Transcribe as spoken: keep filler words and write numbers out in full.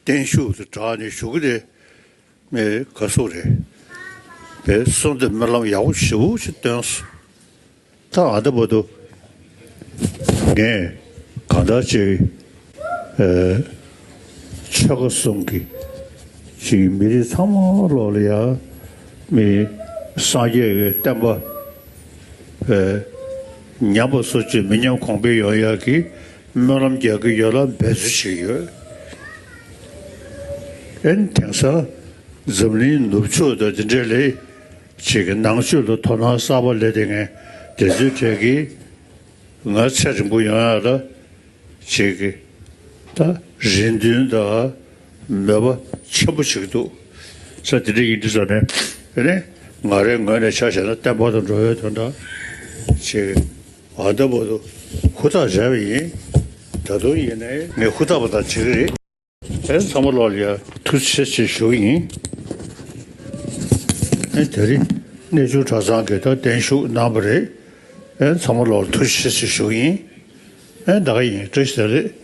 བརྟན་བཞུགས་དེ་དྲངས་ནས་ཞུ་གི་རེད། མི་ག་སུ་རེད། པའི་གསུང་དེ་སྨོན་ལམ་ཡག་པོ་ཞེ་པོ་ཅིག་བཏོན་སོང་། ད་ཨ་ད་བར་དུ་ངས་གང་ལྟར་ཅིག་ཨེ་ཆོལ་ཁ་གསུམ་གྱི་ཅིག་མི་རིགས་ཚང་མ་ལོག་ལ་ཡ་མི་སངས་རྒྱས་ཀྱི་བསྟན་པ་ཨེ་ཉམས་པ་སོགས་ཀྱི་མི་ཉམས་གོང་འཕེལ་ཡོང་ཡག་གི་སྨོན་ལམ་རྒྱག་གི་ཡོད་ལ་འབད་རྩོལ་བྱེད་ཀྱི་ཡོད། ཨེ་དེང་སང་འཛམ་གླིང་ནུབ་ཕྱོགས་དང་དེ་འདྲ་ལས་ཅིག་གི་ནང་ཆོས་ལ་དོ་སྣང་གསར་པ་སླེབས་དེ་ངས་དེ་ཚོའི་གྲས་ཀྱི་ང་ཚེ་རིང་པོ་ཡོང་ཡག་ལ་ཅིག་གི་ད་རེ་འདུན་དང་མོས་པ་ཆེན་པོ་བྱེད་ཀྱི་འདུག་ས། དེ་འདྲ་ཡིན་དུས་ཙམ་ནས་ཨེ་ནས་ང་རའི་ངོས་ནས་ཆ་བཞག་ན་བསྟན་པ་དང་འགྲོ་བའི་དོན་དག་ཅིག་ཨ་ད་བར་དུ་ཧུར་ཐག་བྱས་པ་ཡིན། ད་དུང་ཡིན་ནའི་ངས་ཧུར་ཐག་པ་དང་བྱེད་ཀྱི་རེད། ཨེ་ཚང་མ་ལོག་ལ་ཡ་ཐུགས་རྗེ་ཆེ་ཞུ་གི་ཡིན། ཨེ་དེ་རིང་གནས་ཆུང་གྲྭ་ཚང་གི་ད་བརྟན་བཞུགས་གནང་བ་རེད། ཨེ་ཚང་མ་ལོག་ལ་ཐུགས་རྗེ་ཆེ་ཞུ་གི་ཡིན། ཨེ་ད་ག་ཡིན། བཀྲ་ཤིས་བདེ་ལེགས།